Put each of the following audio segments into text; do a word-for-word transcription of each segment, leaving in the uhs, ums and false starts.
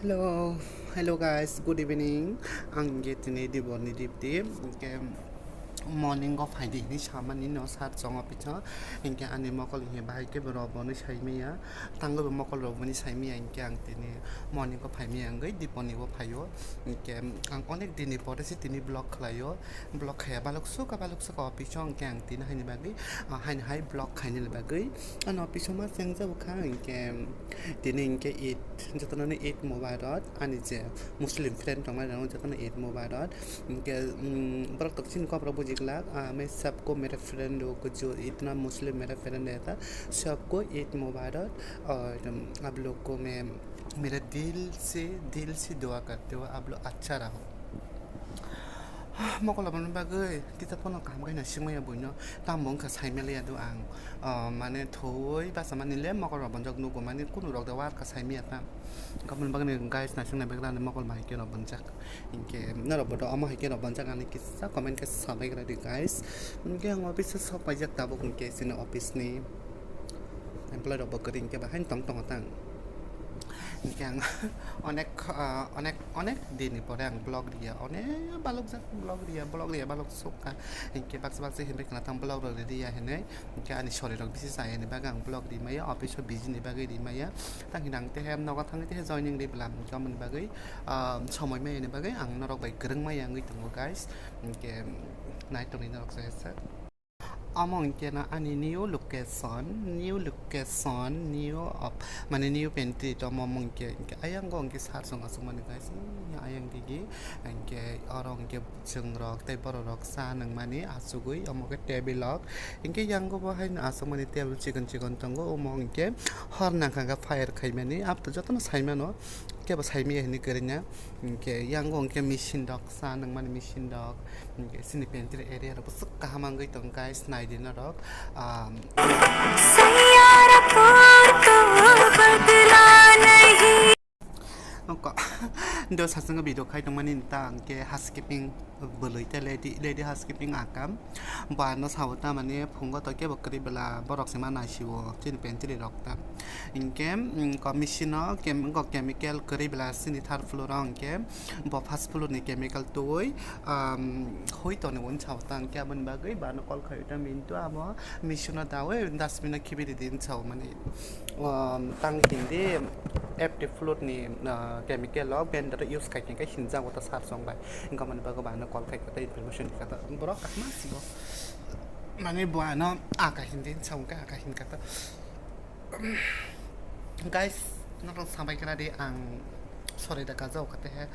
Hello, hello guys, good evening. Ang ge tini dibor ni duty, hingke morning o phaidi hinwi samani no sar chongo picho, hingke ani mokol hingke bahai ke bo rok bo ni sai maya, tango bo mokol rok bo ni sai maya, hingke ang tini morning o phai maya wngwi dibor ni o phaio, hingke ang onek din ni pore se tini vlog khlaio, vlog khaya balok suka balok suka office o, hingke ang tini haini bagwi, ah, haini hai vlog khaini bagwi ano office o ma chengjak kha, hingke tini hingke Eid, jotono ni Eid Mubarak, ani je Muslim friend tongmani rok jotono Eid Mubarak. Hingke, mm, borok tok chini kok rok buji glak, ah, "मैं सबको मेरा friend लोग को जो इतना मुस्लिम मेरा friend रहता, सबको ईद मुबारक और, उम, आप लोग को मैं मेरा दिल से, दिल से दुआ करते हो, आप लोग अच्छा रहो।" Mokol rok boni bagwi tita pono kaham khe no singmaya buino tamo wngkha saimaliya do ang, ah, mane thoi basa mani le mokol rok bonjak nugo mani kunu rok de war kha saimaya ta. Kamoni bagwi guys naising nai bagra ni mokol bai khe no bonjak. Hinkhe norok bodo omo hai khe rok bonjak ani kisa comment khe sabai gra di guys. Hinkhe ang office o sok paijak tabuk hinkhe chini office ni employee rok bo kwrwi hinkhe bahai tong tongo tang. Hinkhe ang onek, ah, onek, onek din ni pore ang vlog riya, onek balok jak vlog riya, vlog riya balok sukha. Hinkhe baksa baksa hinwi khna tang vlog rok riya hinwi. Hinkhe ani sori rok bisi chaya ni bagwi ang vlog rimaya, office o busy ni bagwi rimaya. Tang hini ang tehe nogo thangwi tehe joining ri bwlam, hinkhe omoni bagwi, ah, somoi maya ni bagwi ang norok bai kwrwng maya wngwi tongo guys. Hinkhe nai tongwi norok se se. Omo hinkhe na ani new location, new location, new op-, mane new pantry to omo hinkhe, hinkhe ayang go hinkhe sar song aswk mani guys, ayang digi hinkhe oro hinkhe chwng rok tei borok rok cha nung mani achugwi omo khe table rok. Hinkhe yango bo haino aswk mani table chikon chikon tongo, omo hinkhe hor nangkha khe fire khaimani, abo to jotono saimano, kebo saimaya hinwi kwrwina. Hinkhe yango hinkhe machine rok, cha nung mani machine rok, hinkhe chini pantry area rok bwswk kaham wngwi tongo guys, nai di norok. Um, Oko, do sasongo video khai tongmani ta hinkhe housekeeping bwlwi tei lady, lady housekeeping akam. Bo ano sao ta mane phungo to kebo kwrwi bwla borok se ma naisio chini pantry rok ta. Hinkhe, mm, ko machine o chem-, ko chemical kwrwi bwla chini third floor o hinkhe bo first floor ni chemical twi, um, hui toni wng sao ta hinkhe aboni bagwi bo ano call khaio ta mintu abo machine o dawi dustbin o khibi ridi wng sao mani. Um, tang hindi F T fluid ni, uh, chemical o vendor use khai khe hinjak o ta sar song bai. Hinkhe aboni bagwi bo ano call khai khe ta information khe ta borok kahma sigo. Mane bo ano aka hindi wng sao khe aka hinkhe ta. Guys, norok sabai khe na di ang sori da kajak kha tehe.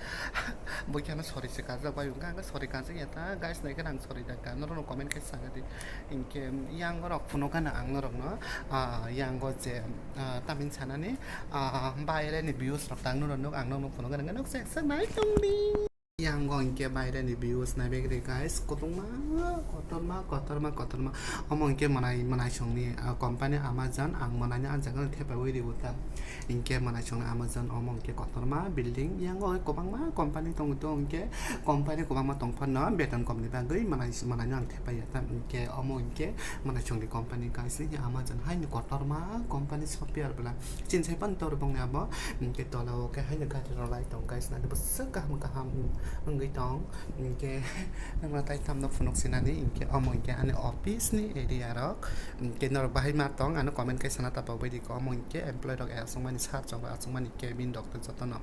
Bo khe ano sori se kajak bai wngkha, ang sori kajak ya ta. Guys, nai khe ang sori da ka. Norok no comment khe sa di. Hinkhe yang rok phunuk gana ang norok no, ah, yang go je, ah, tamni sanani, ah, baire ni views rok tang norok nuk ang norok phunuk gana nuk sek sek nai tong di. Yang go hinkhe baire ni views nai begri guys, kotongma, kotorma, kotorma, kotorma. Omo hinkhe mwnai, mwnai songni, ah, company Amazon, ang mwnai ni ah jaga no thepai wi ribo ta. Hinkhe mwnai songni Amazon omo hinkhe kotorma building, yang go kwbangma company tongo to hinkhe company kwbangma tong phano beton kom ni bagwi mwnai, mwnai no ang thepai ya ta. Hinkhe omo hinkhe mwnai songni company guys, hinkhe Amazon hai ni kotorma company software bwla. Chini sai phano tor bongni abo, hinkhe tola o khe haino gari rok lai tong guys, nai bwswk kaham kaham wngwi tong. Hinkhe nwngno tai tamno phunuk sinani, hinkhe omo hinkhe ani office ni area rok, hinkhe norok bahai ma tong, ano comment khe sana ta pogbai di, omo hinkhe employee rok aswk mani sar chong rok aswk mani cabin rok tei jotono.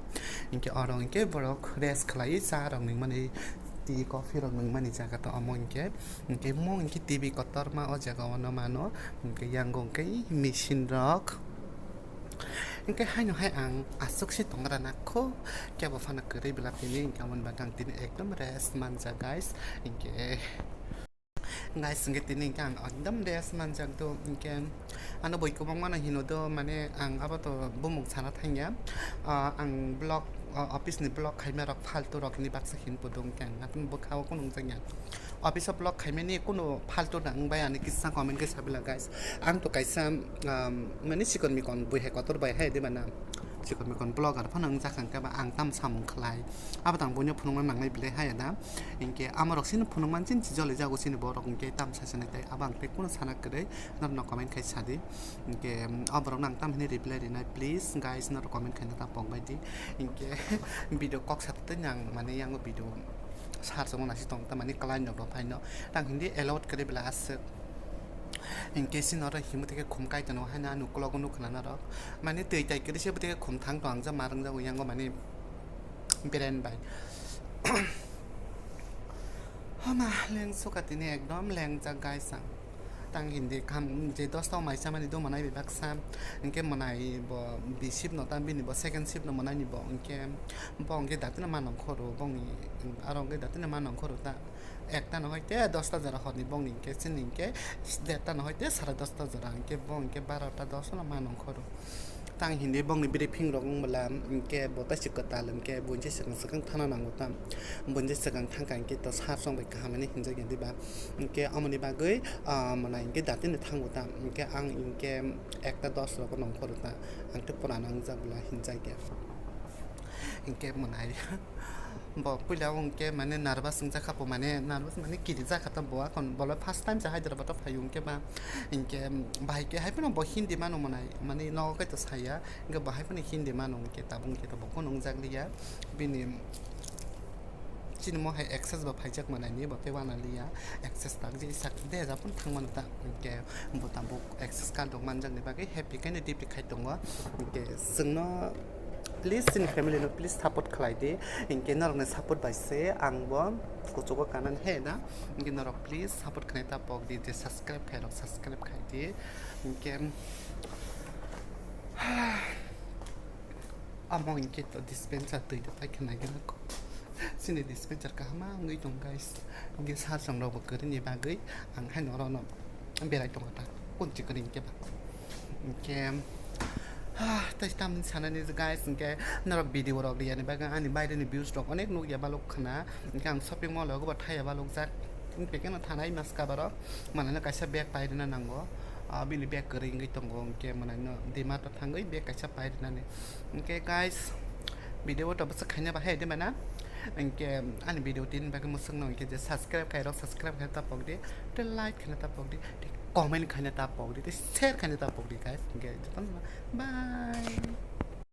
Hinkhe oro hinkhe borok rest khlai cha rok nungmani, tea coffee rok nungmani jaga to omo hinkhe, hinkhe mo hinkhe T V kotorma o jaga o no mano, hinkhe yang go hinkhe machine rok. Hinkhe haino hai ang aswk se tongra na kho, kebo phano kwrwi bwla tini, hinkhe aboni bagwi ang tini ekdom rest manjak guys. Hinkhe guys, hinkhe tini hinkhe ang ekdom rest manjak do, hinkhe ano boi kwbangma no hino do, mane ang abo to bumung sana thangya. Ah, ang vlog, ah, office ni vlog khaima rok faltu rok ni baksa hin pudung khe ang atun bwkha o kunung janya. Office o vlog khaimani kunu faltu da wngbai ani kisa comment khe sabila guys. Ang to kaisa, um, mani sikon mikon bui hai kotor bai hai de bana. Chikon mikon blogger phano wngjakha, hwnkhe ba ang tam samung khlai. Abo tang buino phunukna nangnai belai haya da. Hinkhe amorok chini phunukman chini chijoli jago chini borok, hinkhe tam sasinai tai abo ang tei kuno sana kwrwi, norokno comment khai sadi. Hinkhe, um, aborokno ang tam hini reply rinai, please guys, norok comment khaina ta pok baidi. Hinkhe video kok satwi ang mane yango video sar chamo nasi tong ta mane client rok phaino tang hindi allowed kwrwi bela aswk. Hinkhe chini oro himwi tei khum kai tono haino ani uklogo nukha na norok. Mane twi tai kwrwi se bwtwi khum thang tong ang ja ma rwngjago yango mane brand bai. Hama leng suka tini ekdom lengjak guys ang. Tang hindi kham je dosta o mai chamani do manai bai baksa. Hinkhe manai bo bi shift no ta bini bo second shift no manai ni bo hinkhe bo hinkhe datino ma nongkhoro bongni aro hinkhe datino ma nongkhoro ta. Ekta no hoite dosta jora horni bongni hinkhe chini hinkhe derta no hoite sare dosta jora hinkhe bo hinkhe barota dos no ma nongkhoro. Tang hindi bongni briefing rok wng bwla hinkhe bo tei se kwtal hinkhe buini se swkang swkang thana nango ta. Buini se swkang thangkha hinkhe to sar song bai kaham hinwi hinjak ya diba. Hinkhe omoni bagwi, ah, mwnai hinkhe datino thango ta. Hinkhe ang hinkhe ekta dos rogo nongkhoro ta. Ang tei pura nangjak bwla hinjak ya. Hinkhe mwnai. Bo puila o hinkhe mane nervous wngjakha bo, mane nervous mane kirijak kha ta bo, akon bo le first time se Hyderabad o phaio hinkhe ba, hinkhe bahai khe hai phano bo Hindi mano mwnai, mane nogo khe to saya, hinkhe bo hai phano Hindi mano hinkhe tabuk hinkhe to bo kunu wngjakliya, bini chini mo hai access bo phaijak mwnai ni bo tei wana liya, access tak je sak de ja phano thang mano ta, hinkhe bo tabuk access card rok manjakni bagwi happy khe no deeply khai tongo, hinkhe chwngno. Please, chini family no please support khlai di. Hinkhe norokni support bai se ang bo kuchugo kanani he da. Hinkhe norok please support khlai ta pok di, je subscribe khai rok subscribe khai di. Hinkhe amo hinkhe to dispenser twi da pai khna gana ko. Chini dispenser kaham wngwi tong guys. Hinkhe sar song rok bo kwrwini bagwi ang hai norok no berai tongo ta, kun chikon hinkhe ba. Hinkhe, ah, tei tamni sanani je guys, hinkhe norok video rok riyani bagwi ani baireni views rok onek nukya balok khna. Hinkhe ang shopping mall o gobo thaya balok jak. Hinkhe keno thanai maska borok, mwnai no kaisa bag pairina nango. Ah, bini bag kwrwi wngwi tongo, hinkhe mwnai no D Mart o thangwi bag kaisa pairinani. Hinkhe guys, video o to bwswk khaina bahai de mana. Hinkhe ani video tini bagwi mwswkno hinkhe je subscribe khairok subscribe khaina ta pok di, tei like khaina ta pok di, tei comment khaina ta pok di, tei share khaina ta pok di guys. Hinkhe jotono bye.